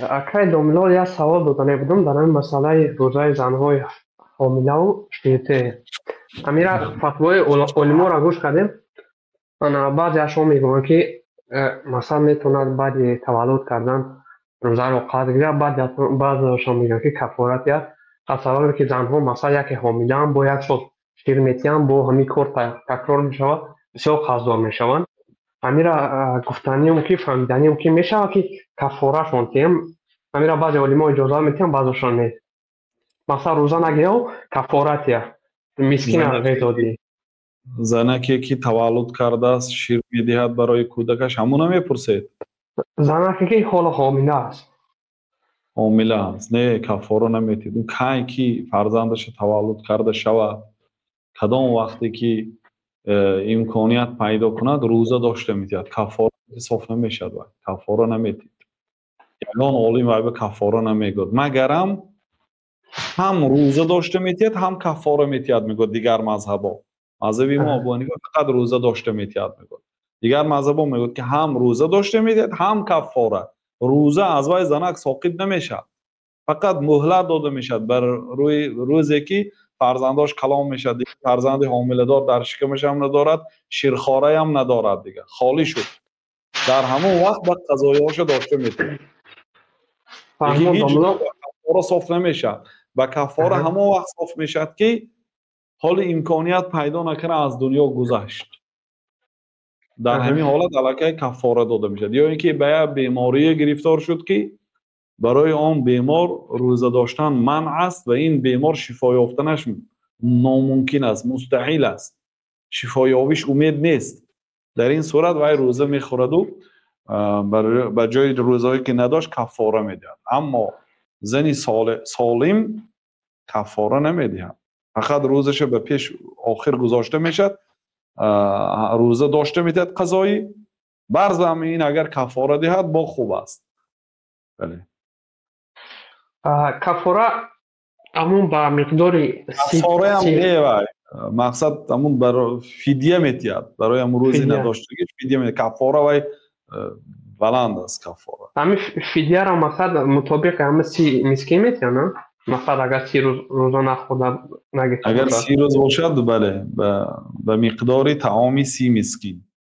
Акай домло, як савол додане будам дар ҳамин масъалаи рӯзаи занҳои ҳомилаву ширте. Амира фатвои олиморо гӯш кардем. Ана баъзеашон мегӯянд, ки масалан, метавонад баъди таваллуд кардан рӯзаро қатъ гирад, баъзеашон мегӯянд, ки каффора диҳад. Аз сабабе ки занҳо, масалан, яке ҳомилаам, бо як сол шир метиҳанд, бо ҳамин кор такрор мешавад, бисёр қарздор мешаванд. Амира гуфтаниам ки, фаҳмиданиам ки, мешавад ки каффорашон тиҳем? Амира баъзе олимо иҷоза метиҳанд, баъзешон не. Масалан, рӯза нагирав, каффора тия, мискина ғизо диҳӣ. Занаке ки таваллуд кардааст, шир медиҳад барои кӯдакаш, ҳамуна мепурсед? Занаке ки ҳоло ҳомила аст. Ҳомила аст, не, каффора наметиҳад. Ӯ кай ки фарзандаша таваллуд карда шавад, кадом вақте ки имконият пайдо кунад, рӯза дошта метиҳад. Каффора ҳисоб намешавад, вай каффора наметиҳад. Ягон олим вай ба каффора намегӯяд, магарам ҳам рӯза дошта метиҳад, ҳам каффора метиҳад, мегӯяд дигар мазҳабо. Мазҳаби мо, Абу Ҳанифа, фақат рӯза дошта метиҳад мегӯяд. Дигар мазҳабо мегӯяд, ки ҳам рӯза дошта метиҳад, ҳам каффора. Рӯза аз вай занак соқит намешавад, фақат муҳлат дода мешавад бар рӯи рӯзе ки фарзандош калон мешавад. Дигар фарзанди ҳомиладор дар шикамашам надорад, ширхораям надорад, дигар холӣ шуд. Дар ҳамон вақт ба қазоёша дошта метиҳад. Каффора соф намешавад. Ба каффора ҳамон вақт соф мешавад, ки ҳоли имконият пайдо накарда аз дунё гузашт. Дар ҳамин ҳолат аллакай каффора дода мешавад. Ё ин ки ба як беморие гирифтор шуд, ки барои он бемор рӯза доштан манъ аст ва ин бемор шифо ёфтанаш номумкин аст, мустаҳил аст, шифоёбиш умед нест. Дар ин сурат вай рӯза мехӯраду ба ҷои рӯзаҳое ки надошт, каффора медиҳад. Аммо зани солим каффора намедиҳад, фақат рӯзаша ба пеш охир гузошта мешавад, рӯза дошта метиҳад қазоӣ. Бар замми ин агар каффора диҳад, бо хуб аст, бале. Каффора ҳамун ба миқдори Каффораам не, вай мақсад ҳамун фидя метиҳад барои ҳамун рӯзи надоштагӣ, фидя метиҳад. Каффора вай баланд аст, каффора. Ҳамин фидяро, мақсад, мутобиқи ҳама 30 мискин метиҳанд, мақсад, агар 30 рӯз рӯза нахӯрда нагирифта? Агар 30 рӯз бошад, бале, ба миқдори таоми 30 мискин.